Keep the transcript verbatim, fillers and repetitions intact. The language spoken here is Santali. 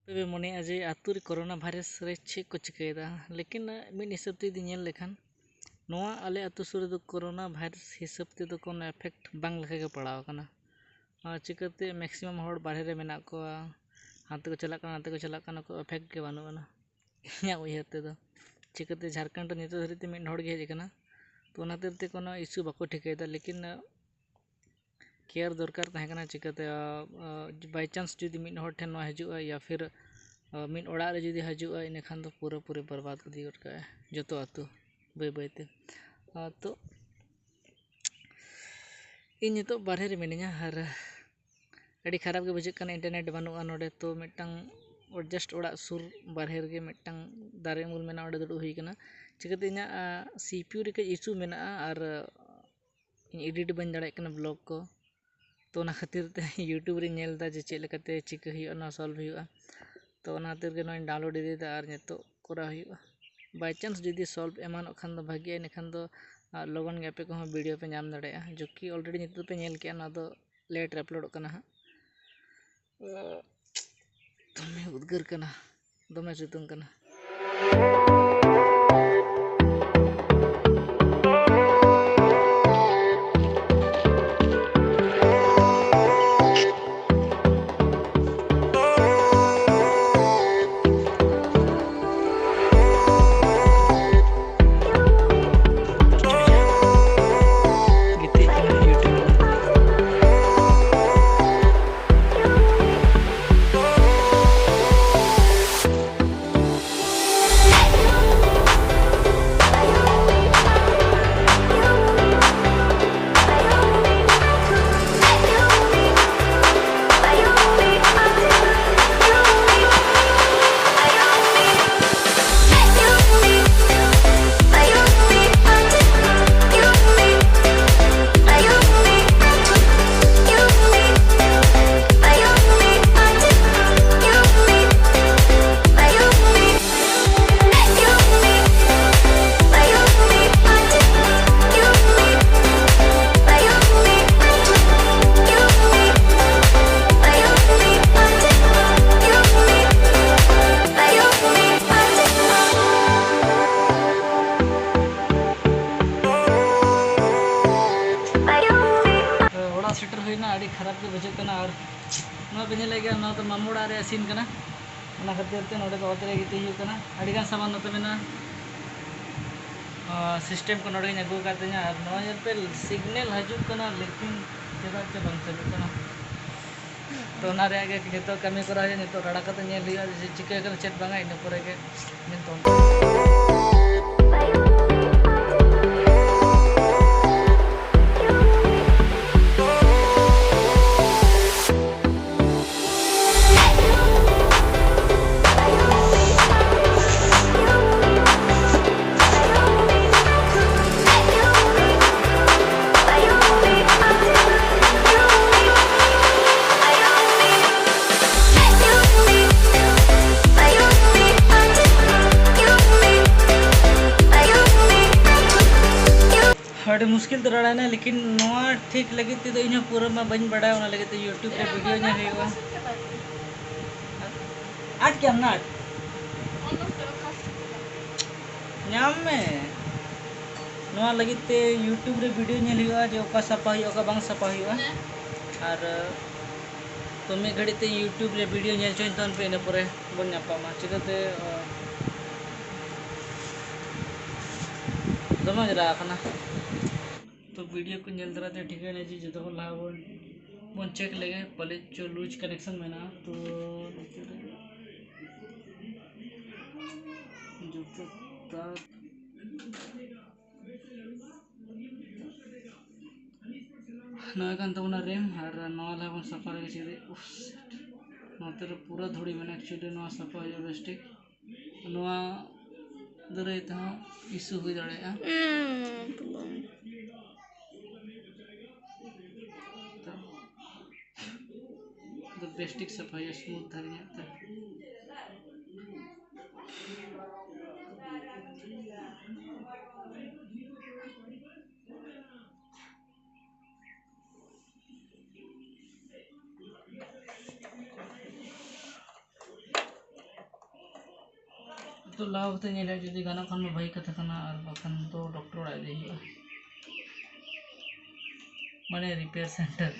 ᱛᱚᱵᱮ ᱢᱚᱱᱮᱭᱟ ᱡᱮ ᱟᱹᱛᱩ ᱨᱮ ᱠᱳᱨᱳᱱᱟ ᱵᱷᱟᱭᱨᱟᱥ ᱨᱮ ᱪᱮᱫ ᱠᱚ ᱪᱤᱠᱟᱹᱭᱮᱫᱟ, ᱞᱮᱠᱤᱱ ᱢᱤᱫ ᱦᱤᱥᱟᱹᱵ ᱛᱮ ᱡᱩᱫᱤ ᱧᱮᱞ ᱞᱮᱠᱷᱟᱱ, ᱱᱚᱣᱟ ᱟᱞᱮ ᱟᱹᱛᱩ ᱥᱩᱨ ᱨᱮᱫᱚ ᱠᱳᱨᱳᱱᱟ ᱵᱷᱟᱭᱨᱟᱥ ᱦᱤᱥᱟᱹᱵ ᱛᱮᱫᱚ ᱠᱳᱱᱳ ᱮᱯᱷᱮᱠᱴ ᱵᱟᱝ ᱞᱮᱠᱟ ᱜᱮ ᱯᱟᱲᱟᱣ ᱟᱠᱟᱱᱟ᱾ ᱟᱨ ᱪᱤᱠᱟᱹᱛᱮ ᱢᱮᱠᱥᱤᱢᱟᱢ ᱦᱚᱲ ᱵᱟᱨᱦᱮ ᱨᱮ ᱢᱮᱱᱟᱜ ᱠᱚᱣᱟ, ᱦᱟᱱᱛᱮ ᱠᱚ ᱪᱟᱞᱟᱜ ᱠᱟᱱᱟ, ᱱᱟᱛᱮ ᱠᱚ ᱪᱟᱞᱟᱜ ᱠᱟᱱᱟ, ᱠᱳᱱᱳ ᱮᱯᱷᱮᱠᱴ ᱜᱮ ᱵᱟᱹᱱᱩᱜ ᱟᱱᱟ ᱤᱧᱟᱹᱜ ᱩᱭᱦᱟᱹᱨ ᱛᱮᱫᱚ᱾ ᱪᱤᱠᱟᱹᱛᱮ ᱡᱷᱟᱲᱠᱷᱚᱸᱰ ᱨᱮ ᱱᱤᱛᱚᱜ ᱫᱷᱟᱹᱨᱤᱡ ᱛᱮ ᱢᱤᱫ ᱦᱚᱲ ᱜᱮ ᱦᱮᱡ ᱟᱠᱟᱱᱟ, ᱛᱚ ᱚᱱᱟ ᱠᱷᱟᱹᱛᱤᱨ ᱛᱮ ᱠᱳᱱᱳ ᱤᱥᱩ ᱵᱟᱠᱚ ᱴᱷᱤᱠᱟᱹᱭᱮᱫᱟ᱾ ᱞᱮᱠᱤᱱ ᱠᱮᱭᱟᱨ ᱫᱚᱨᱠᱟᱨ ᱛᱟᱦᱮᱸ ᱠᱟᱱᱟ᱾ ᱪᱤᱠᱟᱹᱛᱮ ᱵᱟᱭ ᱪᱟᱱᱥ ᱡᱩᱫᱤ ᱢᱤᱫ ᱦᱚᱲ ᱴᱷᱮᱱ ᱱᱚᱣᱟ ᱦᱤᱡᱩᱜᱼᱟ ᱭᱟ ᱯᱷᱤᱨ ᱢᱤᱫ ᱚᱲᱟᱜ ᱨᱮ ᱡᱩᱫᱤ ᱦᱤᱡᱩᱜᱼᱟ, ᱤᱱᱟᱹᱠᱷᱟᱱ ᱫᱚ ᱯᱩᱨᱟᱹᱯᱩᱨᱤ ᱵᱚᱨᱵᱟᱫ ᱤᱫᱤ ᱜᱚᱫ ᱠᱟᱜᱼᱟᱭ ᱡᱚᱛᱚ ᱟᱹᱛᱩ ᱵᱟᱹᱭ ᱵᱟᱹᱭᱛᱮ᱾ ᱛᱚ ᱤᱧ ᱱᱤᱛᱚᱜ ᱵᱟᱨᱦᱮ ᱨᱮ ᱢᱤᱱᱟᱹᱧᱟ ᱟᱨ ᱟᱹᱰᱤ ᱠᱷᱟᱨᱟᱯ ᱜᱮ ᱵᱩᱡᱷᱟᱹᱜ ᱠᱟᱱᱟ, ᱤᱱᱴᱟᱨᱱᱮᱴ ᱵᱟᱹᱱᱩᱜᱼᱟ ᱱᱚᱰᱮ᱾ ᱛᱚ ᱢᱤᱫᱴᱟᱝ ᱡᱟᱥᱴ ᱚᱲᱟᱜ ᱥᱩᱨ ᱵᱟᱨᱦᱮ ᱨᱮᱜᱮ ᱢᱤᱫᱴᱟᱝ ᱫᱟᱨᱮ ᱩᱢᱩᱞ ᱢᱮᱱᱟᱜᱼᱟ, ᱚᱸᱰᱮ ᱫᱩᱲᱩᱵ ᱦᱩᱭ ᱠᱟᱱᱟ᱾ ᱪᱤᱠᱟᱹᱛᱮ ᱤᱧᱟᱹᱜ ᱥᱤ ᱯᱤ ᱭᱩ ᱨᱮ ᱠᱟᱹᱡ ᱤᱥᱩ ᱢᱮᱱᱟᱜᱼᱟ ᱟᱨ ᱤᱧ ᱮᱰᱤᱴ ᱵᱟᱹᱧ ᱫᱟᱲᱮᱭᱟᱜ ᱠᱟᱱᱟ ᱵᱞᱚᱜ ᱠᱚ᱾ ᱛᱚ ᱚᱱᱟ ᱠᱷᱟᱹᱛᱤᱨ ᱛᱮ YouTube ᱨᱮᱧ ᱧᱮᱞ ᱮᱫᱟ ᱡᱮ ᱪᱮᱫ ᱞᱮᱠᱟᱛᱮ ᱪᱤᱠᱟᱹ ᱦᱩᱭᱩᱜᱼᱟ, ᱱᱚᱣᱟ ᱥᱚᱞᱵᱷ ᱦᱩᱭᱩᱜᱼᱟ᱾ ᱛᱚ ᱚᱱᱟ ᱠᱷᱟᱹᱛᱤᱨ ᱜᱮ ᱱᱚᱣᱟᱧ ᱰᱟᱣᱩᱱᱞᱳᱰ ᱤᱫᱤᱭᱮᱫᱟ ᱟᱨ ᱱᱤᱛᱚᱜ ᱠᱚᱨᱟᱣ ᱦᱩᱭᱩᱜᱼᱟ᱾ ᱵᱟᱭ ᱪᱟᱱᱥ ᱡᱩᱫᱤ ᱥᱚᱞᱵᱷ ᱮᱢᱟᱱᱚᱜ ᱠᱷᱟᱱ ᱫᱚ ᱵᱷᱟᱹᱜᱤᱜᱼᱟ, ᱤᱱᱟᱹᱠᱷᱟᱱ ᱫᱚ ᱞᱚᱜᱚᱱ ᱜᱮ ᱟᱯᱮ ᱠᱚᱦᱚᱸ ᱵᱷᱤᱰᱤᱭᱳ ᱯᱮ ᱧᱟᱢ ᱫᱟᱲᱮᱭᱟᱜᱼᱟ᱾ ᱡᱚᱠᱤ ᱚᱞᱨᱮᱰᱤ ᱱᱤᱛᱚᱜ ᱯᱮ ᱧᱮᱞ ᱠᱮᱜᱼᱟ, ᱱᱚᱣᱟ ᱫᱚ ᱞᱮᱴ ᱨᱮ ᱟᱯᱞᱳᱰᱚᱜ ᱠᱟᱱᱟ ᱦᱟᱸᱜ᱾ ᱫᱚᱢᱮ ᱩᱫᱽᱜᱟᱹᱨ ᱠᱟᱱᱟ, ᱫᱚᱢᱮ ᱥᱤᱛᱩᱝ ᱠᱟᱱᱟ᱾ ᱨᱮᱭᱟᱜ scene ᱠᱟᱱᱟ᱾ ᱚᱱᱟ ᱠᱷᱟᱹᱛᱤᱨ ᱛᱮ ᱱᱚᱰᱮ ᱫᱚ ᱚᱛ ᱨᱮ ᱜᱤᱛᱤᱡ ᱦᱩᱭᱩᱜ ᱠᱟᱱᱟ᱾ ᱟᱹᱰᱤᱜᱟᱱ ᱥᱟᱢᱟᱱ ᱱᱚᱛᱮ ᱢᱮᱱᱟᱜᱼᱟ᱾ ᱟᱨ system ᱠᱚ ᱱᱚᱰᱮ ᱜᱤᱧ ᱟᱹᱜᱩ ᱟᱠᱟᱫ ᱛᱤᱧᱟ᱾ ᱟᱨ ᱱᱚᱜᱼᱚᱭ ᱧᱮᱞ ᱯᱮ, signal ᱦᱤᱡᱩᱜ ᱠᱟᱱᱟ, ᱞᱮᱠᱤᱱ ᱪᱮᱫᱟᱜ ᱪᱚ ᱵᱟᱝ ᱪᱟᱹᱞᱩᱜ ᱠᱟᱱᱟ᱾ ᱛᱚ ᱚᱱᱟ ᱨᱮᱭᱟᱜ ᱜᱮ ᱱᱤᱛᱚᱜ ᱠᱟᱹᱢᱤ ᱠᱚᱨᱟᱣ ᱦᱩᱭᱩᱜᱼᱟ᱾ ᱱᱤᱛᱚᱜ ᱨᱟᱲᱟ ᱠᱟᱛᱮ ᱧᱮᱞ ᱦᱩᱭᱩᱜᱼᱟ ᱡᱮ ᱪᱤᱠᱟᱹ ᱠᱟᱱᱟ, ᱪᱮᱫ ᱵᱟᱝᱟ, ᱤᱱᱟᱹ ᱯᱚᱨᱮ ᱜᱮ ᱧᱮᱞ ᱛᱟᱵᱚᱱ ᱯᱮ᱾ ᱟᱹᱰᱤ ᱢᱩᱥᱠᱤᱞ ᱛᱮ ᱨᱟᱲᱟᱭᱮᱱᱟ, ᱞᱮᱠᱤᱱ ᱱᱚᱣᱟ ᱴᱷᱤᱠ ᱞᱟᱹᱜᱤᱫ ᱛᱮᱫᱚ ᱤᱧ ᱦᱚᱸ ᱯᱩᱨᱟᱹ ᱢᱟ ᱵᱟᱹᱧ ᱵᱟᱲᱟᱭᱟ, ᱚᱱᱟ ᱞᱟᱹᱜᱤᱫ ᱛᱮ YouTube ᱨᱮ video ᱧᱮᱞ ᱦᱩᱭᱩᱜᱼᱟ᱾ ᱟᱴ ᱠᱮ ᱟᱢ ᱱᱟᱴ ᱧᱟᱢ ᱢᱮ᱾ ᱱᱚᱣᱟ ᱞᱟᱹᱜᱤᱫ ᱛᱮ YouTube ᱨᱮ video ᱧᱮᱞ ᱦᱩᱭᱩᱜᱼᱟ ᱡᱮ ᱚᱠᱟ ᱥᱟᱯᱷᱟ ᱦᱩᱭᱩᱜᱼᱟ, ᱚᱠᱟ ᱵᱟᱝ ᱥᱟᱯᱷᱟ ᱦᱩᱭᱩᱜᱼᱟ᱾ ᱟᱨ ᱛᱚ ᱢᱤᱫ ᱜᱷᱟᱹᱲᱤᱡ ᱛᱮ YouTube ᱨᱮ video ᱧᱮᱞ ᱦᱚᱪᱚᱧ ᱛᱟᱵᱚᱱ ᱯᱮ, ᱤᱱᱟᱹ ᱯᱚᱨᱮ ᱵᱚᱱ ᱧᱟᱯᱟᱢᱟ᱾ ᱪᱤᱠᱟᱹᱛᱮ, ᱚ, ᱫᱚᱢᱮ ᱚᱸᱡᱽᱨᱟ ᱟᱠᱟᱱᱟ᱾ ᱛᱚ video ᱠᱚ ᱧᱮᱞ ᱫᱟᱨᱟ ᱛᱮ ᱴᱷᱤᱠᱟᱹᱭᱮᱱᱟ ᱡᱮ ᱡᱚᱛᱚ ᱠᱷᱚᱱ ᱞᱟᱦᱟ ᱵᱚᱱ, ᱵᱚᱱ check ᱞᱮᱜᱮ, ᱯᱟᱞᱮ ᱪᱚ loose connection ᱢᱮᱱᱟᱜᱼᱟ᱾ ᱛᱚ ᱱᱤᱛᱚᱜ ᱨᱮ ᱡᱚᱛᱚ ᱛᱟᱨ ᱱᱚᱣᱟ ᱠᱟᱱ ᱛᱟᱵᱚᱱᱟ RAM, ᱟᱨ ᱱᱚᱣᱟ ᱞᱟᱦᱟ ᱵᱚᱱ ᱥᱟᱯᱷᱟ ᱞᱮᱜᱮ ᱪᱮᱫ᱾ ᱩᱯᱥ, ᱱᱚᱛᱮ ᱨᱮ ᱯᱩᱨᱟᱹ ᱫᱷᱩᱲᱤ ᱢᱮᱱᱟᱜᱼᱟ᱾ Actually ᱱᱚᱣᱟ ᱥᱟᱯᱷᱟ ᱦᱩᱭᱩᱜᱼᱟ ᱵᱮᱥ ᱴᱷᱤᱠ᱾ ᱱᱚᱣᱟ ᱫᱟᱨᱟᱭ ᱛᱮᱦᱚᱸ issue ᱦᱩᱭ ᱫᱟᱲᱮᱭᱟᱜᱼᱟ᱾ ᱦᱩᱸ, ᱛᱚ, ᱫᱚ ᱵᱮᱥ ᱴᱷᱤᱠ ᱥᱟᱯᱷᱟ ᱦᱩᱭᱩᱜᱼᱟ, smooth ᱫᱷᱟᱨᱟ ᱧᱚᱜ ᱛᱮ᱾ ᱛᱚ ᱞᱟᱦᱟ ᱠᱟᱛᱮ ᱧᱮᱞ ᱦᱩᱭᱩᱜᱼᱟ, ᱡᱩᱫᱤ ᱜᱟᱱᱚᱜ ᱠᱷᱟᱱ ᱢᱟ ᱵᱷᱟᱹᱜᱤ ᱠᱟᱛᱷᱟ ᱠᱟᱱᱟ, ᱟᱨ ᱵᱟᱠᱷᱟᱱ ᱫᱚ ᱰᱚᱠᱴᱚᱨ ᱚᱲᱟᱜ ᱤᱫᱤ ᱦᱩᱭᱩᱜᱼᱟ, ᱢᱟᱱᱮ repair center᱾